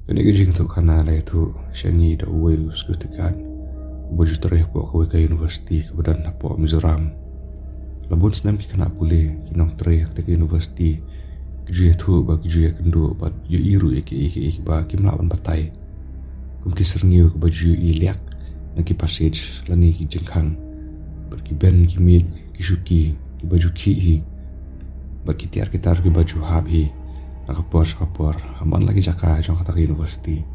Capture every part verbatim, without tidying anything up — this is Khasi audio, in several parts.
Kane ka jingïathuhkhana la ïathuh sha ngi da uwei u security guard uba ju trei hapoh kawei ka university kaba don hapoh Mizoram. La bun snem ki khynnah pule, ki nongtrei ha kata ka university, ki ju ïathuh bad ki ju ïakynduh bad ïohi ruh ïa kiei kiei kiba kim lah ban batai, kum ki syrngiew kiba ju ïohi liak na ki passage lane ki jingkhang, bad ki bench, ki miej, ki shuki kiba ju khih hi, bad ki tiar ki tar kiba ju hap hi na ka por sha ka por ha man la ki jaka jong kata ka university.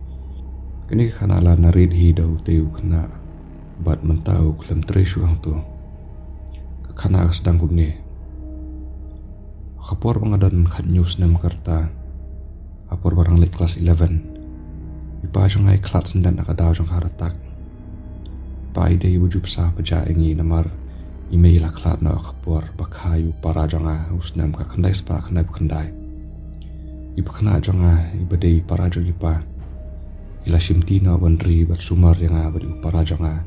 Kane ka khana la narrate hi da utei u khynnah, bad mynta u khlem trei shuh hangto. Ka khana ka sdang kumne: Ha ka por ba nga don khathynñiew snem ka rta, ha ka por ba nga dang leit klas eleven, i pa jong nga i khlad syndet na ka daw jong ka heart attack. Pa i dei uba ju bsa bajah ïa ngi namar i mei i la khlad noh ha ka por ba kha ïa u para jong nga, u snem ka khyndai spah khyndaiphew khyndai. I pakhynnah jong nga iba dei para jong i pa, i la shimti noh ban ri bad sumar ïa nga bad ïa u para jong nga.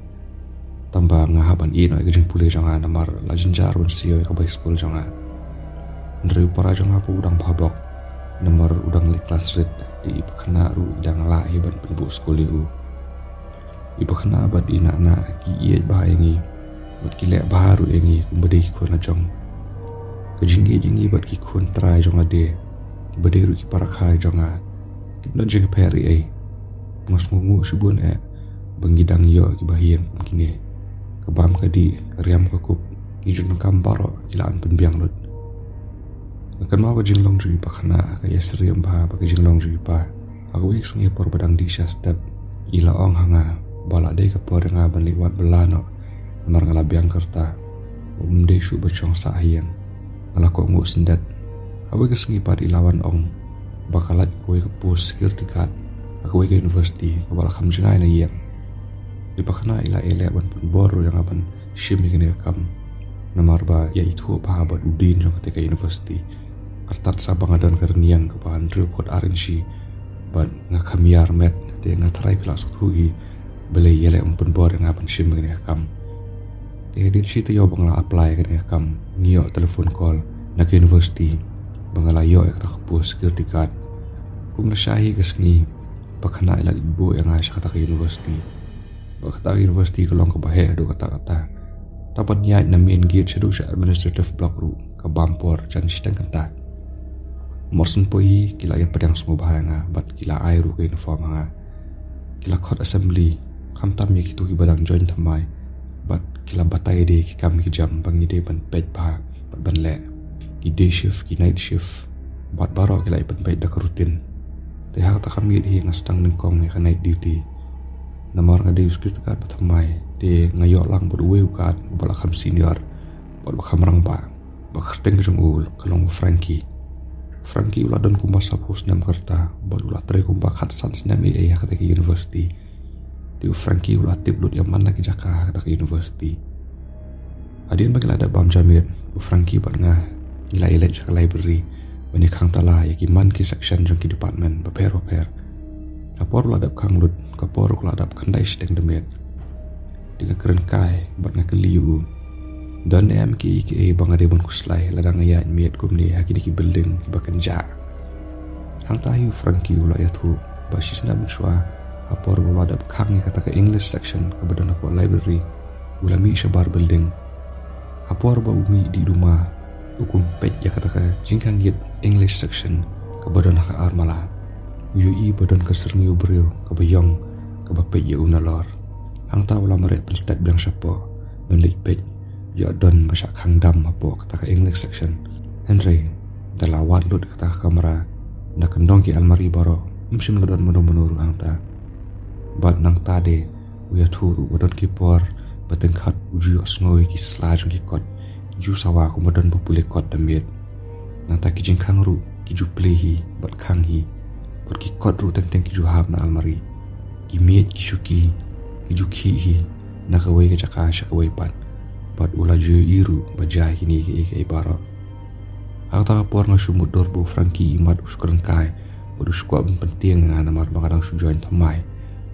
Tangba nga hap ban ïeh noh ïa ka jingpule jong nga namar la jynjar ban siew ïa ka bai skul jong nga. Hynrei u para jong nga pat u dang bhabok namar u dang leit klas rit, te i pakhynnah ruh i dang lah hi ban pynbuh skul ïa u. I pakhynnah bad i nahnah ki ïeit bha ïa ngi bad ki leh bha ruh ïa ngi kumba dei ki khun la jong. Ka jingïeit ïa ngi bad ki khun trai jong lade kiba dei ruh ki para kha jong nga kim don jingpher ei ei. Nga sngewnguh shibun eh ba ngi dang ïoh kiba ha ïing kum kine. Ka bam ka dih, ka riam ka kup, ki jingdonkam baroh ki la pynbiang lut. Nga kynmaw ka jinglong jong i pakhynnah ka ïasyriem bha bad ka jinglong jong i pa. Ha kawei ka sngi ha ka por ba dang dih sha step, i la ong ha nga ba la dei ka por ïa nga ban leit wad bylla noh namar nga la biang ka rta, um dei shuh ban shong sah ha ïing. Nga la kohnguh syndet. Ha kawei ka sngi pat i la wan ong ba ka lait kawei ka post security guard ha kawei ka university kaba la kham jngai na ïing. I pakhynnah i la ïaleh ban pynbor ruh ïa nga ban shim ïa kane ka kam namar ba ïa ithuh bha bad u dean jong kata ka university. Artat sa ba nga don ka rynïeng kaba hynriew phut ar inshi bad nga kham ïar met, te nga tharai phi la sngewthuh hi balei i ïaleh ban pynbor ïa nga ban shim ïa kane ka kam. Te hadien shi taïew ba nga la apply ïa kane ka kam, ngi ïoh telephone call na ka university ba nga la ïoh ïa kata ka post security guard. Kum lashai hi ka sngi, i pakhynnah i la leit buh ïa nga sha kata ka university. Bad kata ka university ka long kaba heh haduh katta katta. Tang ban ïaid na main gate shaduh sha administrative block ruh ka bam por jan shiteng kynta. Mordor poi hi ki la ïapdiang sngewbha ïa nga bad ki la ai ruh ka uniform ha nga. Ki la khot assembly, khamtam ïa kito kiba dang join thymmai, bad ki la batai ïa ki kam ki jam ba ngi dei ban peit bha bad ban leh, ki day shift, ki night shift, bad baroh ki la ïa pynpeit da ka routine. Te ha kata ka miet hi nga sdang nyngkong ïa ka night duty. Namar nga dei u security guard ba thymmai, te nga ïoh lang bad uwei u guard uba la kham senior bad uba kham rangbah, ba ka kyrteng jong u ka long u Frankie. Frankie u la don kumba saphew snem ka rta bad u la trei kumba khatsan snem ei ei ha kata ka university. Te u Frankie u la tip lut ïa man la ki jaka ha kata ka university. Hadien ba ngi la dep bam ja miet, u Frankie bad nga ngi la ïaleit sha ka library ban ïa khang tala ïa ki man ki section jong ki department bapher bapher. Ha ka por ba la dep khang lut, ka por ka la dap khyndai shiteng da miet. Te nga kren kai bad nga kylli ïa u, don em kiei kiei ba nga dei ban khuslai lada nga ïaid miet kumne ha kine ki building kiba kynjah? Hangta hi u Frankie u la ïathuh ba shisnem mynshuwa, ha ka por ba u la dep khang ïa kata ka English section kaba don hapoh library, u la mih shabar building. Ha ka por ba u mih dih duma, u kum peit ïa kata ka jingkhang ïit English section kaba don ha ka armala. U ïohi ba don ka syrngiew briew kaba ïong kaba peit ïa u nalor. Hangta u la mareh pynstet biang shapoh ban leit peit ïoh don ba shah khang dam hapoh kata ka English section. Hynrei da la wad lut kata ka kamra, na kyndong ki almari baroh ym shym la don mano mano ruh hangta. Bad nangta de u ïathuh ruh ba don ki por ba tyngkhat u ju ïohsngew ïa ki sla jong ki kot ki ju sawa kumba don ba pule kot da miet. Nangta ki jingkhang ruh ki ju plie hi bad khang hi, bad ki kot ruh teng teng ki ju hap na almari. Ki miej ki shuki ki ju khih hi na kawei ka jaka sha kawei pat, bad u la ju ïohi ruh ba jia hi kine kiei kiei baroh. Ha kata ka por nga shu mutdur ba u Frankie i mat u shu kren kai bad u shu kwah ban pyntieng ïa nga namar ba nga dang shu join thymmai.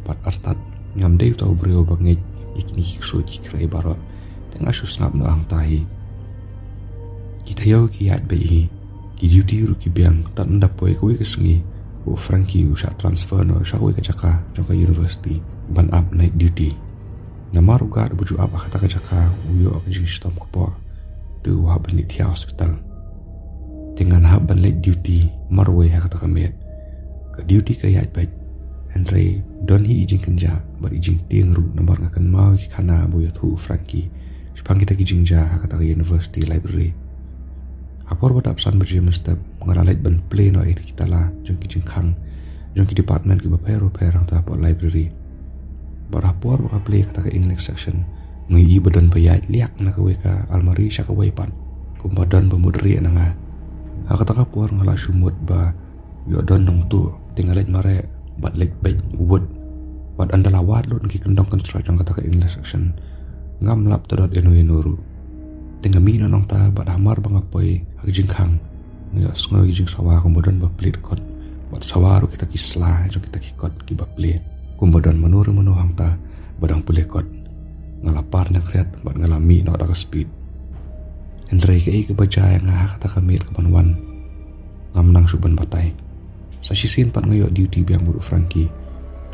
Bad artat ngam dei uta u briew ba ngeit ïa kine ki ksuid ki khrei baroh, te nga shu sngap noh hangta hi. Ki taïew ki ïaid beit hi, ki duty ruh ki biang, tad ynda poi kawei ka sngi U Frankie u shah transfer noh sha kawei ka jaka jong ka university ban ap night duty. Namar u guard ba ju ap ha kata ka jaka u ïoh ka jingshitom kpoh, te u hap ban leit thiah hospital. Te ngan hap ban leit duty marwei ha kata ka miet. Ka duty ka ïaid beit, hynrei don hi i jingkynjah bad i jingtieng ruh namar nga kynmaw ïa ki khana ba u ïathuh u Frankie shaphang kita ki jingjia ha kata ka university library. Ha por ba dap san baje mynstep, nga la leit ban plie noh ïa kita ki tala jong ki jingkhang jong ki department kiba pher bapher hangta hapoh library. Bad ha por ba nga plie kata ka English section, nga ïohi ba don ba ïaid liak na kawei ka almari sha kawei pat, kumba don ba mut rieh na nga. Ha kata ka por nga la shu mut ba ïoh don nongtuh, te nga leit mareh bad leit peit wut. Bad ynda la wad lut na ki kyndong kyntra jong kata ka English section, ngam lap tdot ïano ïano ruh. Te nga mih noh nangta bad hamar ba nga poi ha ka jingkhang, nga ïohsngew ïa ka jingsawa kumba don ba plied kot bad sawa ruh kita ki sla jong kita ki kot kiba plie, kumba don mano re mano hangta ba dang plie kot. Nga la par ñiangkhriat bad nga la mih noh da ka speed. Hynrei kaei kaba jia ïa nga ha kata ka miet kaban wan, ngam nang shuh ban batai. Sa shisien pat nga ïoh duty biang bad u Frankie,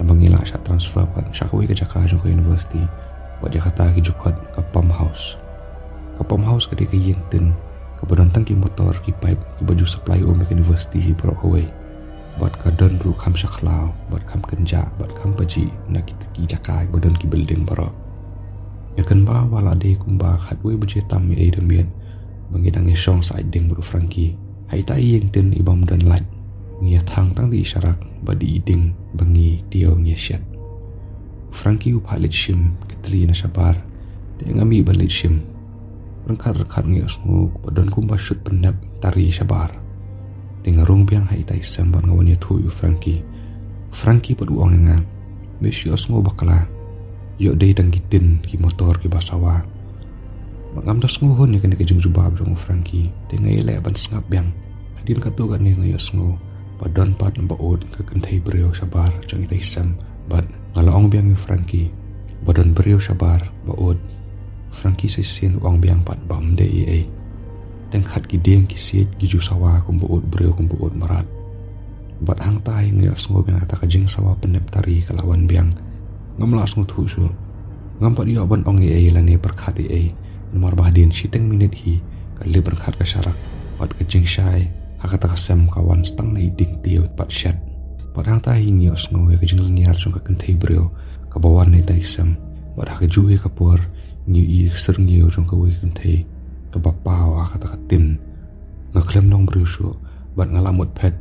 tangba ngi la shah transfer pat sha kawei ka jaka jong ka university, bad ïa kata ki ju khot ka pump house. Ka pump house ka dei ka ïing tin kaba don tang ki motor ki paip kiba ju supply um ïa ka university hi baroh kawei. Bad ka don ruh kham shakhlaw bad kham kynjah bad kham pajih na kita ki jaka kiba don ki building baroh. Nga kynmaw ba la dei kumba khatwei baje tam ïa i da miet ba ngi dang ïashong sah ïa ding bad u Frankie ha ita i ïing tin i bym don light. Ngi ïathang tang da i sharak bad da i ding ba ngi tiew ngi ïashet. U Frankie u phah leit shim ka tylli na shabar, te nga mih ban leit shim. Ryngkat ryngkat nga ïohsngew ba don kumba shut pynnep tari shabar. Te nga rung biang ha ita i sem bad nga wan ïathuh ïa u Frankie. U Frankie pat u ong ïa nga, me shu ïohsngew bakla, ïoh dei tang ki tin ki motor kiba sawa. Bad ngam da sngewhun ïa kane ka jingjubab jong u Frankie, te nga ïaleh ban sngap biang. Hadien katto katne nga ïohsngew ba don pat ba ud ka kynthei briew shabar jong ita i sem. Bad nga la ong biang ïa u Frankie ba don briew shabar ba ud. Frankie sa shisien u ong biang pat ba ym dei ei ei. Tang khat ki dieng ki siej ki ju sawa kumba ud briew kumba ud mrad. Bad hangta hi nga ïohsngew biang kata ka jingsawa pynnep tari ka la wan biang. Ngam lah sngewthuh shuh. Ngam pat ïoh ban ong ei ei lane pyrkhat ei ei. Namar ba hadien shiteng minit hi ka lip ryngkat ka sharak bad ka jingshai ha kata ka sem ka wan tang na i ding tiew bad shet. Bad hangta hi ngi ïohsngew ïa ka jinglynñiar jong ka kynthei briew kaba wan na ita i sem. Bad ha kajuh hi ka por ngi ïohi i syrngiew jong kawei ka kynthei kaba paw ha kata ka tin. Nga khlem long briew shuh bad nga la mut phet.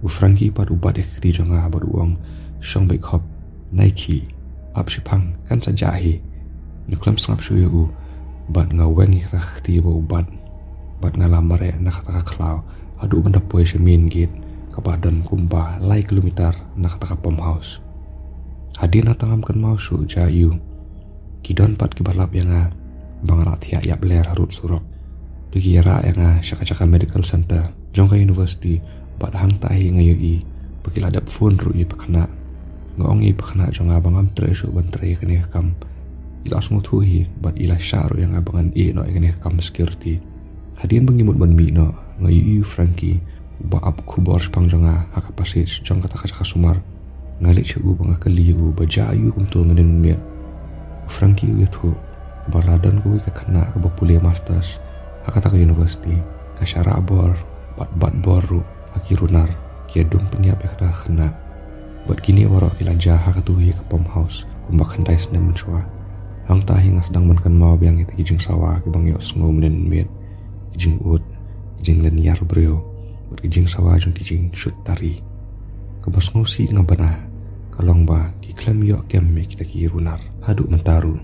U Frankie pat u bat ïa ka kti jong nga bad u ong, shong beit khop, nai khih, ap shiphang, kan sa jah hi. Nga khlem sngap shuh ïa u bad nga weng ïa ka kti ba u bat. Bad nga la mareh na kata ka khlaw haduh ban da poi sha main gate kaba don kumba lai kilometer na kata ka pump house. Hadien nangta ngam kynmaw shuh jia ïa u. Ki don pat kiba lap ïa nga ba nga la thiah ïap ler harud surok. Te ki ïarah ïa nga sha ka jaka medical center jong ka university bad hangta hi nga ïohi ba ki la dep phone ruh ïa i pakhynnah. Nga ong ïa i pakhynnah jong nga ba ngam treh shuh ban trei ïa kane ka kam. I la sngewthuh hi bad i la shah ruh ïa nga ba ngan ïeh noh ïa kane ka kam security. Hadien ba ngi mut ban mih noh nga ïohi u Frankie uba ap khubor shaphang jong nga ha ka passage jong kata ka jaka sumar. Nga leit sha u ba nga kylli ïa u ba jia ïa u kumto mynnin mynmiet. U Frankie u ïathuh ba la don kawei ka khynnah kaba pule masters ha kata ka university, ka sha rah bor bad bat bor ruh ha ki runar. Ki ïa dung pynïap ïa kata ka khynnah. Bad kine baroh ki la jia ha katu hi ka pump house kumba khyndai snem mynshuwa. Hangta hi nga sdang ban kynmaw biang ïa kita ki jingsawa kiba nga ïohsngew mynnin mynmiet, ki jingud, ki jinglynñiar briew bad ki jingsawa jong ki jingshut tari. Kaba sngewsih nga bna ka long ba ki khlem ïoh kem ïa kita ki runar haduh mynta ruh.